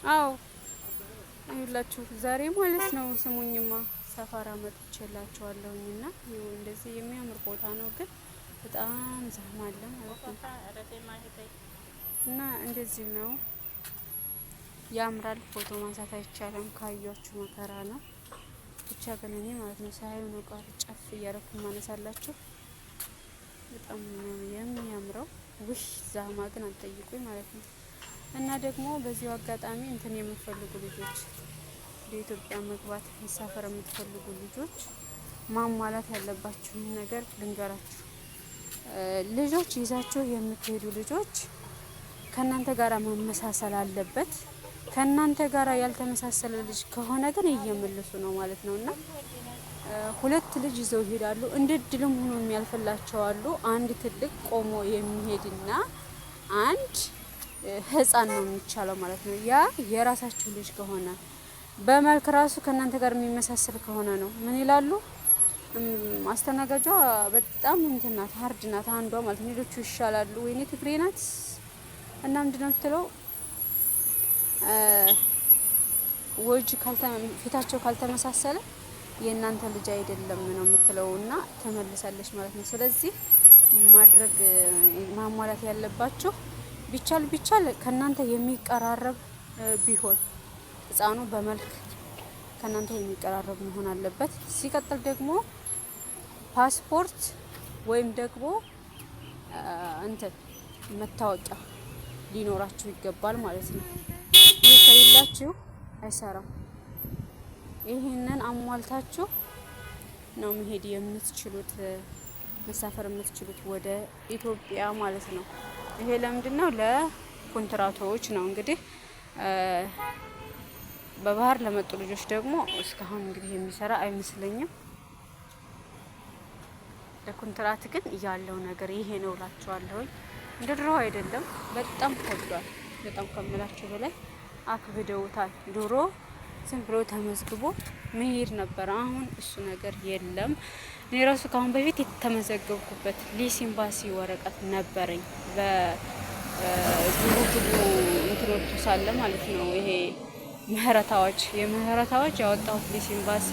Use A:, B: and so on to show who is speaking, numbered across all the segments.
A: አዎ ይኸውላችሁ ዛሬ ማለት ነው። ስሙኝማ ሰፈራ መጥቼላችኋለሁኝና ይኸው እንደዚህ የሚያምር ቦታ ነው፣ ግን በጣም زحمة አለ ማለት ነው። እና እንደዚህ ነው ያምራል። ፎቶ ማንሳት አይቻልም፣ ካያችሁ መከራ ነው። ብቻ ግን እኔ ማለት ነው ሳይሆን ነው ቃል ጨፍ እያደረኩ ማነሳላችሁ። በጣም ነው የሚያምረው። ውሽ زحمة ግን አልጠይቁኝ ማለት ነው። እና ደግሞ በዚሁ አጋጣሚ እንትን የምትፈልጉ ልጆች፣ ወደ ኢትዮጵያ መግባት መሳፈር የምትፈልጉ ልጆች ማሟላት ያለባችሁን ነገር ልንገራችሁ። ልጆች ይዛችሁ የምትሄዱ ልጆች ከእናንተ ጋር መመሳሰል አለበት። ከእናንተ ጋር ያልተመሳሰለ ልጅ ከሆነ ግን እየመለሱ ነው ማለት ነው። እና ሁለት ልጅ ይዘው ይሄዳሉ። እንደ እድልም ሆኖ የሚያልፍላቸው አሉ። አንድ ትልቅ ቆሞ የሚሄድና አንድ ህፃን ነው የሚቻለው ማለት ነው። ያ የራሳችሁ ልጅ ከሆነ፣ በመልክ ራሱ ከእናንተ ጋር የሚመሳሰል ከሆነ ነው። ምን ይላሉ? አስተናጋጇ በጣም እንትን ናት፣ hard ናት አንዷ ማለት ነው። ሌሎቹ ይሻላሉ። ወይኔ ትግሬ ናት እና ምንድን ነው የምትለው? ወጅ ፊታቸው ካልተመሳሰለ የእናንተ ልጅ አይደለም ነው የምትለው እና ተመልሳለች ማለት ነው። ስለዚህ ማድረግ ማሟላት ያለባችሁ ቢቻል ቢቻል ከእናንተ የሚቀራረብ ቢሆን፣ ህፃኑ በመልክ ከእናንተ የሚቀራረብ መሆን አለበት። ሲቀጥል ደግሞ ፓስፖርት ወይም ደግሞ እንትን መታወቂያ ሊኖራችሁ ይገባል ማለት ነው። ይህ ከሌላችሁ አይሰራም። ይህንን አሟልታችሁ ነው መሄድ የምትችሉት፣ መሳፈር የምትችሉት ወደ ኢትዮጵያ ማለት ነው። ይሄ ለምንድን ነው? ለኮንትራቶች ነው። እንግዲህ በባህር ለመጡ ልጆች ደግሞ እስካሁን እንግዲህ የሚሰራ አይመስለኝም። ለኮንትራት ግን ያለው ነገር ይሄ ነው እላችኋለሁኝ። እንደ ድሮ አይደለም፣ በጣም ከብዷል። በጣም ከምላችሁ በላይ አክብደውታል። ድሮ ዝም ብሎ ተመዝግቦ መሄድ ነበር። አሁን እሱ ነገር የለም። እኔ ራሱ ከአሁን በፊት የተመዘገብኩበት ሊስ ኤምባሲ ወረቀት ነበረኝ፣ በግቡ ግቡ እንትኖቹ ሳለ ማለት ነው። ይሄ ምህረት አዋጅ፣ የምህረት አዋጅ ያወጣሁት ሊስ ኤምባሲ፣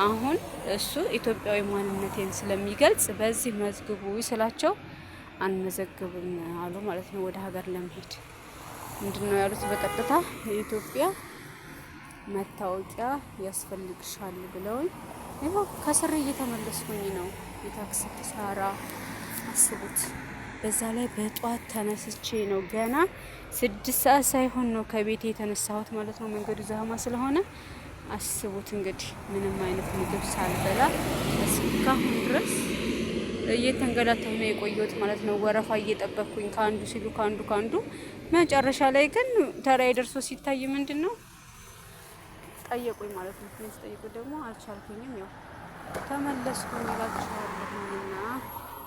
A: አሁን እሱ ኢትዮጵያዊ ማንነቴን ስለሚገልጽ በዚህ መዝግቡ ስላቸው አንመዘግብም አሉ ማለት ነው። ወደ ሀገር ለመሄድ ምንድን ነው ያሉት? በቀጥታ የኢትዮጵያ መታወቂያ ያስፈልግሻል ብለውኝ ይኸው ከስር እየተመለስኩኝ ነው። የታክሲ ኪሳራ አስቡት። በዛ ላይ በጧት ተነስቼ ነው፣ ገና 6 ሰዓት ሳይሆን ነው ከቤቴ የተነሳሁት ማለት ነው። መንገዱ زحمة ስለሆነ አስቡት እንግዲህ ምንም አይነት ምግብ ሳልበላ እስካሁን ድረስ እየተንገላታሁ ነው የቆየሁት ማለት ነው። ወረፋ እየጠበቅኩኝ ከአንዱ ሲሉ ከአንዱ ከአንዱ፣ መጨረሻ ላይ ግን ተራዬ ደርሶ ሲታይ ምንድን ነው ጠየቁኝ ማለት ነው። እኔ ሲጠይቁ ደግሞ አልቻልኩኝም፣ ያው ተመለስኩኝ እላችኋለሁና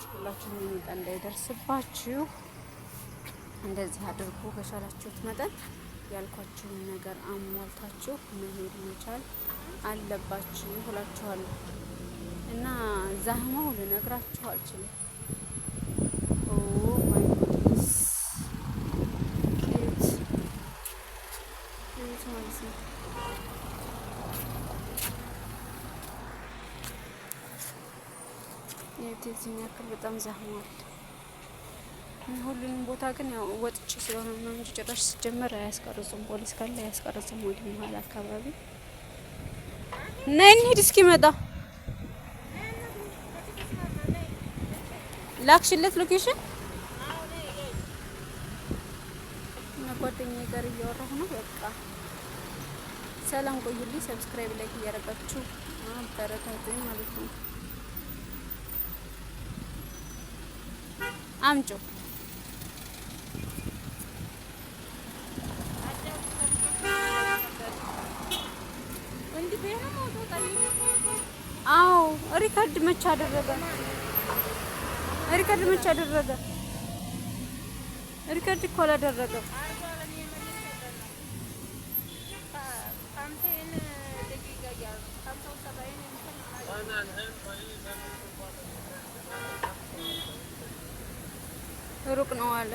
A: ሁላችሁም የሚመጣ እንዳይደርስባችሁ እንደዚህ አድርጉ። በቻላችሁት መጠን ያልኳችሁን ነገር አሟልታችሁ መሄድ መቻል አለባችሁ እላችኋለሁ። እና زحمة ው ልነግራችሁ አልችልም። Oh my goodness፣ እዩት እዩት ማለት ነው። እዩት፣ የዚህን ያክል በጣም زحمة አለ። ሁሉንም ቦታ ግን ያው ወጥቼ ስለሆነ ነው እንጂ ጭራሽ ሲጀመር አያስቀርጹም። ፖሊስ ካለ አያስቀርጹም። ወደ መሀል አካባቢ ነይ እንሂድ እስኪመጣ። ላክሽለት location እና ጓደኛዬ ጋር እያወራሁ ነው። በቃ ሰላም ቆዩልኝ። Subscribe፣ like እያደረጋችሁ አበረታቱኝ ማለት ነው። አምጪው። አዎ፣ record መች አደረገ? Record መች አደረገ? Record እኮ አላደረገም።
B: 75.
A: ሩቅ ነው አለ።